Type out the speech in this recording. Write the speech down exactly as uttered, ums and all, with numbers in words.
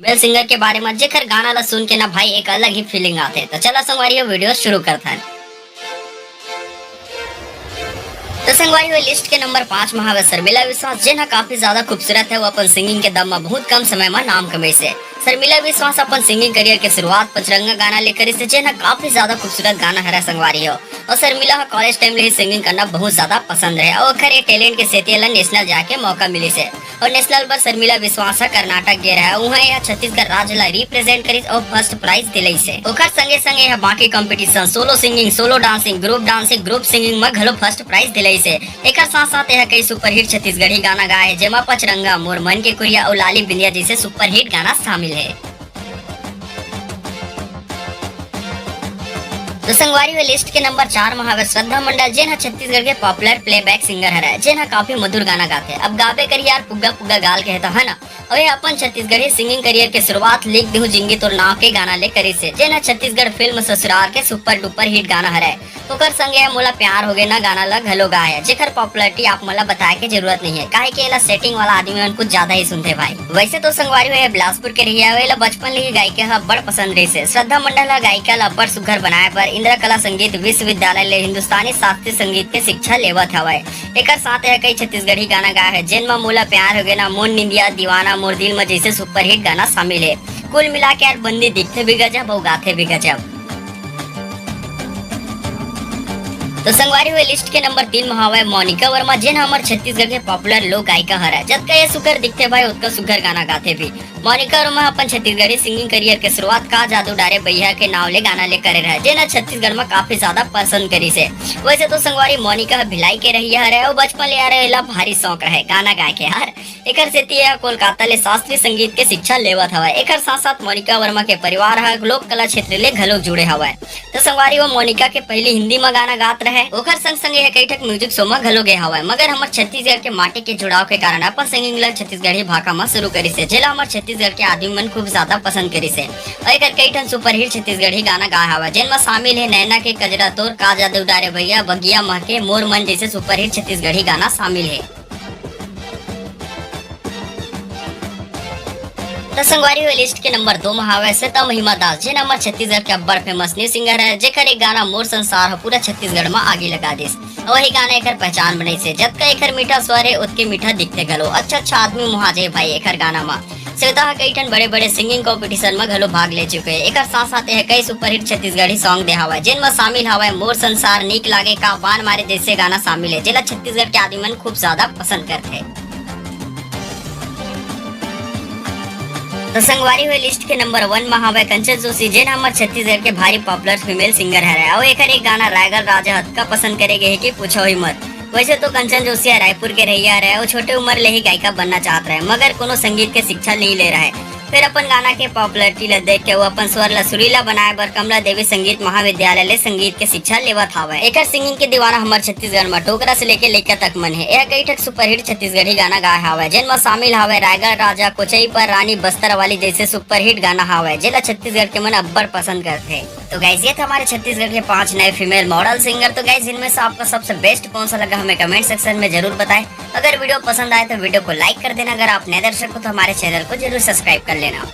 Male singer के बारे में, जेकर गाना ला सुन के ना भाई एक अलग ही फीलिंग आथे। तो चला संगवारी हो, वीडियो शुरू करथन। तो संगवारी हो, लिस्ट के नंबर पाँच में हवे शर्मिला विश्वास, जेन ह काफी ज्यादा खूबसूरत है। वो अपन सिंगिंग के दम में बहुत कम समय में नाम कमाइस हे। शर्मिला विश्वास अपन सिंगिंग करियर के शुरुआत पचरंगा गाना ले करिस हे, जेन ह काफी ज्यादा खूबसूरत गाना हरे संगवारी हो। और शर्मिला ह कॉलेज टाइम ले ही सिंगिंग करना बहुत ज्यादा पसंद रहे और ओखर ये टैलेंट के सेती एला नेशनल जाके मौका मिलिस हे। और नेशनल बर शर्मिला विश्वास ह कर्नाटक गे रहे, उहाँ ये छत्तीसगढ़ राज्य ला रिप्रेजेंट करिस और फर्स्ट प्राइज दिलाइस हे। ओखर संगे संगे ये बाकी competition, solo singing, solo dancing, group dancing, group singing में घलो फर्स्ट प्राइज दिलाइस हे। एकर साथ साथ ये कई सुपरहिट छत्तीसगढ़ी गाना गाए हे, जेमा पचरंगा, मोर मन के कुरिया और लाली बिंदिया जैसे सुपरहिट गाना शामिल हे। तो संगवारी हो, लिस्ट के नंबर चार में हवे श्रद्धा मंडल, जेन ह छत्तीसगढ़ के पॉपुलर प्लेबैक सिंगर हरे, जेन ह काफी मधुर गाना गाथे। अब गाबे करी यार पुग्गा पुग्गा गाल के, हे तो है ना। और ये अपन छत्तीसगढ़ी सिंगिंग करियर के शुरुआत लिख देहूं जिंदगी तोर नाव के गाना ले करिस हे, जेन ह छत्तीसगढ़ फिल्म ससुराल के सुपर डुपर हिट गाना हरे। ओकर संगे मोला प्यार होगे ना गाना ला घलो गाए हे, जेकर पॉपुलैरिटी आप मन ला बताए के जरूरत नहीं है, काहे कि एला सेटिंग वाला आदमी मन कुछ ज्यादा ही सुनथे भाई। वैसे तो संगवारी हो, ये बिलासपुर के रहिया हे, एला बचपन ले ही गायिका ह बड़ पसंद रहिस हे। श्रद्धा मंडल ह गायिका ला बड़ सुघर बनाए बर इंदिरा कला संगीत विश्वविद्यालय ले हिंदुस्तानी शास्त्रीय संगीत के शिक्षा लेवत हवय। एकर साथ ये कई छत्तीसगढ़ी गाना गाए हे, जेन म मोला प्यार होगे ना, मोर निंदिया, दीवाना, मोर दिल म जैसे सुपरहिट गाना शामिल हे। कुल मिला के यार बंदी दिखथे भी गजब अउ गाथे भी गजब। तो संगवारी हो, लिस्ट के नंबर तीन में हवय मोनिका वर्मा, जेन हमर छत्तीसगढ़ के पॉपुलर लोक गायिका हरय। जतका ये सुघर दिखथे भाई, ओतका सुघर गाना गाथे भी। मोनिका वर्मा अपन छत्तीसगढ़ी सिंगिंग करियर के शुरुआत का जादू डारे बइहा के नाव ले गाना ले करे रहे, जेन ह छत्तीसगढ़ में काफी ज्यादा पसंद करिस हे। वैसे तो संगवारी मोनिका ह भिलाई के रहिया हरे अउ बचपन ले यार एला भारी शौक रहे गाना गाए के यार। एकर सेती ये कोलकाता ले शास्त्रीय संगीत के शिक्षा लेवत हवय। एकर साथ साथ मोनिका वर्मा के परिवार ह लोक कला क्षेत्र ले घलोक जुड़े हवय। तो संगवारी हो, मोनिका के पहली हिंदी म गाना गात रहे, ओकर संग संग ये कई ठक म्यूजिक शो म घलो गे हवय, मगर हमर छत्तीसगढ़ के माटी के जुड़ाव के कारण अपन सिंगिंग ल छत्तीसगढ़ी भाखा म शुरू करिस हे, जेला हमर छत्तीसगढ़ के आदमी मन खूब ज्यादा पसंद करिस हे। अउ एकर कई ठन सुपरहिट छत्तीसगढ़ी गाना गाए हवय, जेन म शामिल हे नैना के कजरा तोर, का जादू डारे भैया, बगिया महके, मोर मन जैसे सुपरहिट छत्तीसगढ़ी गाना शामिल हे। त संगवारी हो, लिस्ट के नंबर दो म हावय श्वेता महिमा दास, जेन हमर छत्तीसगढ़ के अब्बड़ फेमस न्यू सिंगर हे, जेकर एक गाना मोर संसार ह पूरा छत्तीसगढ़ म आगी लगा दिस। अउ वही गाना एकर पहचान बनइस हे। जतका एकर मीठा स्वर हे, ओतके मीठा दिखथे घलो। अच्छा अच्छा आदमी मुहा जाही भाई एकर गाना म। श्वेता ह कई ठन बड़े-बड़े सिंगिंग कॉम्पिटिशन म घलो भाग ले चुके हे। एकर साथ-साथ यह कई सुपरहिट छत्तीसगढ़ी सॉन्ग दे हावय, जेन म शामिल हावय मोर संसार, नीक लागे, का बान मारे जैसे गाना शामिल हे, जेला छत्तीसगढ़ के आदमी मन खूब ज्यादा पसंद करथे। तो संगवारी हो, लिस्ट के नंबर वन म हावय कंचन जोशी, जेन हमर छत्तीसगढ़ के भारी पॉपुलर फीमेल सिंगर हरय। अउ एकर एक गाना रायगढ़ राजा अतका पसंद करे गे हे कि पूछो ही मत। वैसे तो कंचन जोशी ह रायपुर के रहइया हरय अउ छोटे उम्र ले ही गायिका बनना चाहत रहय, मगर कोनो संगीत के शिक्षा नहीं ले रहय। फिर अपन गाना के पॉपुलैरिटी ल देख के वो अपन स्वर ल सुरीला बनाए बर कमला देवी संगीत महाविद्यालय ले संगीत के शिक्षा लेवत हावय। एकर सिंगिंग के दीवाना हमर छत्तीसगढ़ म डोकरा से लेके लइका तक मन हे। यह कई ठक सुपरहिट छत्तीसगढ़ी गाना गाए हावय, जेन म शामिल हावय रायगढ़ राजा, कोचई पर रानी, बस्तर वाली जैसे सुपरहिट गाना हावय, जेला छत्तीसगढ़ के मन अब्बड़ पसंद करथे। तो गाइस, ये था हमारे छत्तीसगढ़ के पांच नए फीमेल मॉडल सिंगर। तो गाइस, इनमें से आपका सबसे बेस्ट कौन सा लगा, हमें कमेंट सेक्शन में जरूर बताएं। अगर वीडियो पसंद आए तो वीडियो को लाइक कर देना, अगर आप नए दर्शक हो तो हमारे चैनल को जरूर सब्सक्राइब कर लेना।